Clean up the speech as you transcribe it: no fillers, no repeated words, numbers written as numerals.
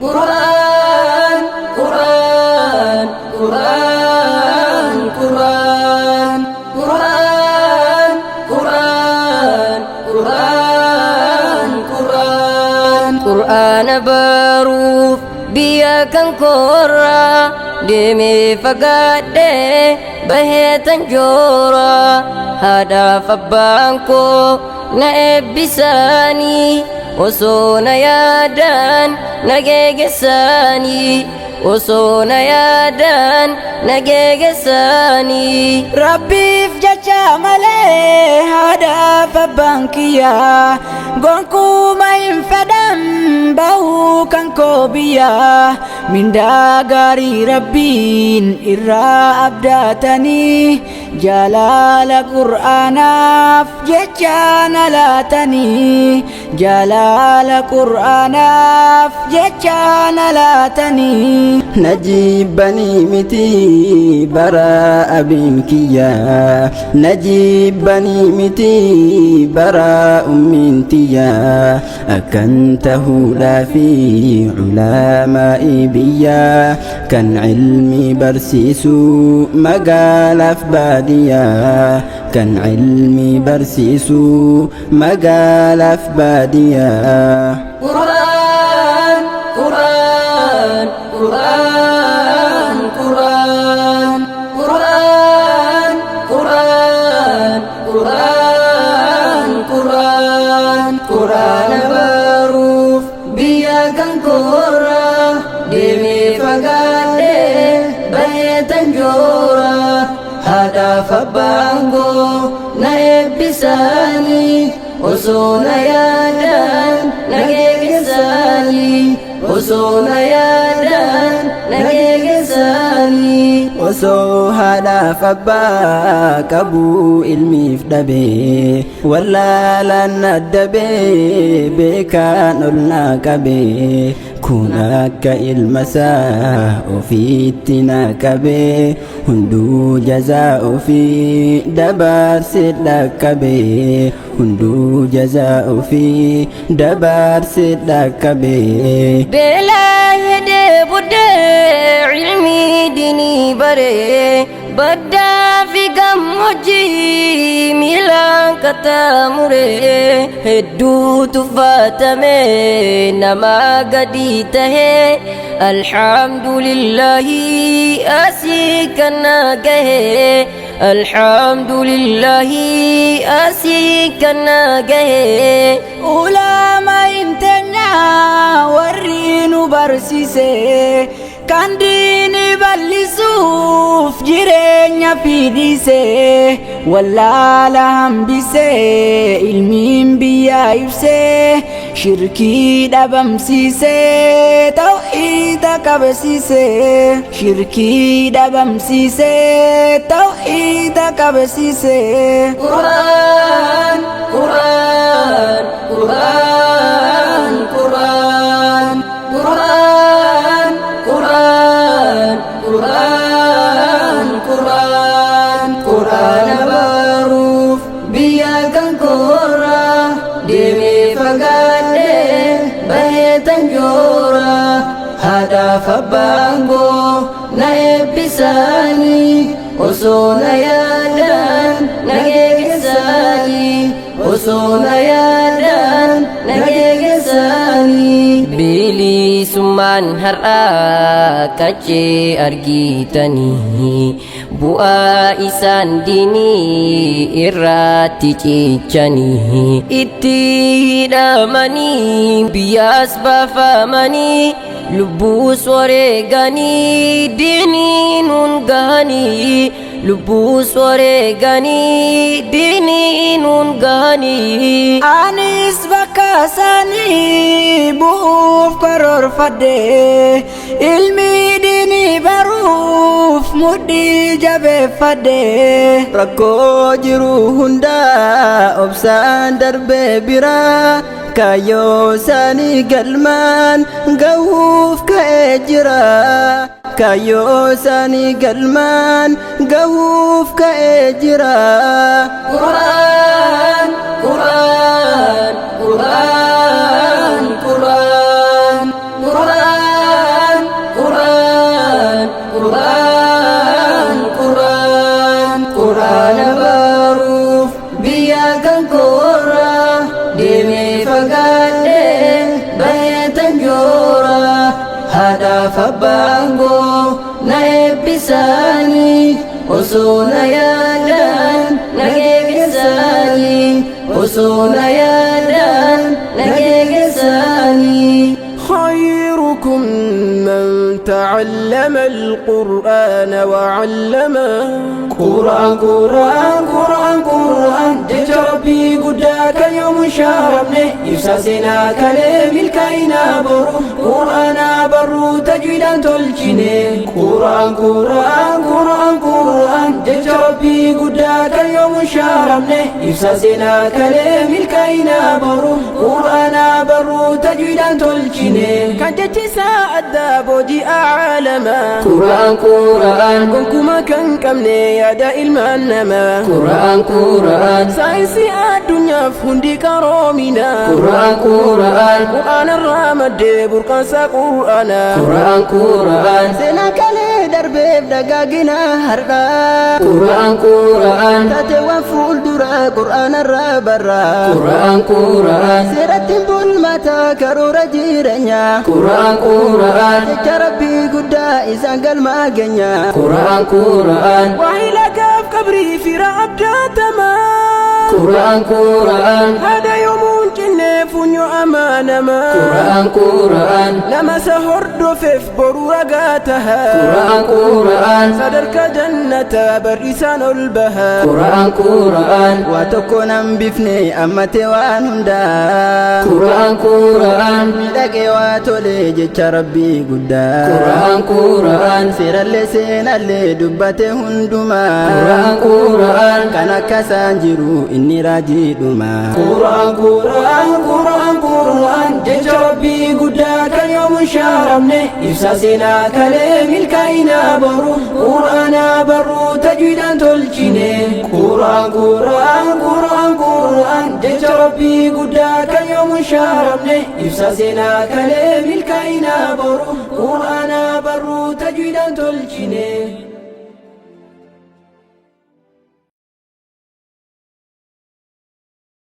Qur'aan, Qur'aan, Qur'aan, Qur'aan, Qur'aan, Qur'aan, Qur'aan, Qur'aan. Qur'aana baruuf biyya kan koorraa deemee fagaadhee bahee tan jooraa, haadhaaf abbaan koo na eebbisaanii, osoo na yaadaan na geegessaanii, osoo na yaadaan na geegessaanii. Rabbiif jecha malee haadhaaf abbaan kiyyaa gonkuuma hin fedhan bahuu kan koo biyyaa. Mindaa gaarii Rabbiin irraa abdaatanii, jaalala Qur'aanaaf jecha na laatanii, jaalala Qur'aanaaf jecha na laatanii. Najibbanii miti bara abiin kiyya, najibbanii miti bara ummiin tiyya, akkan tahuudhaafi culamaa'ii biyya kan ilmi barsiisu magaalaaf baadiyyaa, kan ilmi barsiisu magaalaaf baadiyyaa. Qur'aan, Qur'aan, Qur'aan, Qur'aan, Qur'aan, Qur'aan, Qur'aan, Qur'aan. Qur'aana baruuf biyya kan koorraa deemee fagaadhee bahee tan jooraa, haadhaaf abbaan koo na eebbisaanii, osoo na yaadaan na geegessaanii, osoo na yaadaan na geegessaanii. Osoo haadhaaf abbaa qabuu ilmiif dhabee, wallaalaan addabee beekaan ol naa qabee, kun akka ilma isaa ofiitti naa qabee, hunduu jazaa ofii dabarse dhaqqabee, hunduu jazaa ofii dabarse dhaqqabee. Beelaa hedee buddee ilmii dinii baree, baddaa fi gammoojjii miilaan qaxxaamuree, hedduu tuffaatame nama gadi tahee, alhamdulillahi asii kana gahee, alhamdulillahi asii kana gahee. Ulama inteenyaa warri nu barsiise, kan diini bal'isuuf jireenya fiidhiise, wallaala hambise, ilmiin biyya ibse, shirkii dhabamsiise, tawxiida qabsiise, shirkii dhabamsiise, tawxiida qabsiise. Qur'aan, Qur'aan, Qur'aan, Qur'aan, Qur'aan, Qur'aan, Qur'aan, Qur'aan. Qur'aana baruuf biyya kan koorraa deemee fagaadhee bahee tan jooraa, haadhaaf abbaan koo na eebbisaanii, osoo na yaadaan na geegessaanii, osoo na yaadaan na geegessaanii. Bilisummaan har'aa qaccee argitanii, bu'aa isaan diinii irratti cichanii, itti hidhamanii biyyaas baafamanii, lubbuus wareeganii diinii nuun gahanii, lubbuus wareeganii diinii nuun gahanii. Anis bakka isaanii bu'uuf karoorfadhe, ilmi diinii baruuf mudhii jabeeffadhe. Rakkoo jiru hundaa obsaan darbee biraa, kaayyoo isaanii galmaan gahuuf ka'ee jira. Kaayyoo isaanii galmaan gahuuf ka'ee jira. Qur'aan, Qur'aan, Qur'aan, Qur'aan, Qur'aan. Fagaadhee baheetan joora, haadhaaf abbaan koo na eebbisaanii, osoo na yaadan na geeggeessanii, osoo na yaadan na geeggeessanii. خيركم من تعلم القرآن وعلمه. Qura'aan, Qura'aan, Qura'aan, Qura'aan, jecha Rabbii guddaa kan yoomuu hin shaaramne, ibsa seenaa kalee milkaa'inaa boru. Qura'aanaa barruu tajwiidhaan tolchine. Qura'aan, Qura'aan, Qura'aan, Qura'aan, jecha Rabbii guddaa kan yoomuu hin shaaramne, ibsa seenaa kalee milkaa'inaa boru. Qura'aanaa barruu tajwiidhaan tolchine. Kan jechi isaa addaa booji'aa caalamaa. Qura'aan, Qura'aan. Gonkumaa kan qabne yaada ilmaan namaa. Qura'aan, Qura'aan. Saayinsii addunyaaf hundi qaroomina. Qura'aan, Qura'aan. Qur'aana irraa maddee burqaansaa Qur'aana. Qura'aan, Qura'aan. Seenaa kalee darbeef dagaagina har'aa. Qura'aan, Qura'aan. Taateewwan fuulduraa Qur'aana irraa barraa. Qura'aan, Qura'aan. Seerattiin bulmaataa karoora jireenyaa. Qura'aan, Qura'aan. Jecha Rabbii guddaa isaan galmaa geenya. Qura'aan, Qura'aan. Waa'ee lagaaf qabrii fira abdaatamaa. Qura'aan, Qura'aan. Haada yoomuun cinne funyoo amaanamaa. Qura'aan, Qura'aan. Nama isa hordofeef boru ragaa taha. Qura'aan, Qura'aan. Sadarkaa jannataa bar'isaan ol baha. Qura'aan, Qura'aan. Waa tokko nan bifne ammatee waan hundaa. Qura'aan, Qura'aan. Miidhagee waa tole jecha Rabbii guddaa. Qura'aan, Qura'aan. Seerallee seenallee dubbate hundumaa. Qura'aan, Qura'aan. Kan akka isaan jiru inni raajiidhuma. Qura'aan, Qura'aan, Qura'aan, Qura'aan, jecha Rabbii guddaa kan yoomuu hin shaaramne, ibsa seenaa kalee milkaa'inaa boru. Qura'aanaa barruu tajwiidhaan tolchine. Qura'aan, Qura'aan, Qura'aan, Qura'aan, jecha Rabbii guddaa kan yoomuu hin shaaramne, ibsa seenaa kalee milkaa'inaa boru. Qura'aanaa barruu tajwiidhaan tolchine.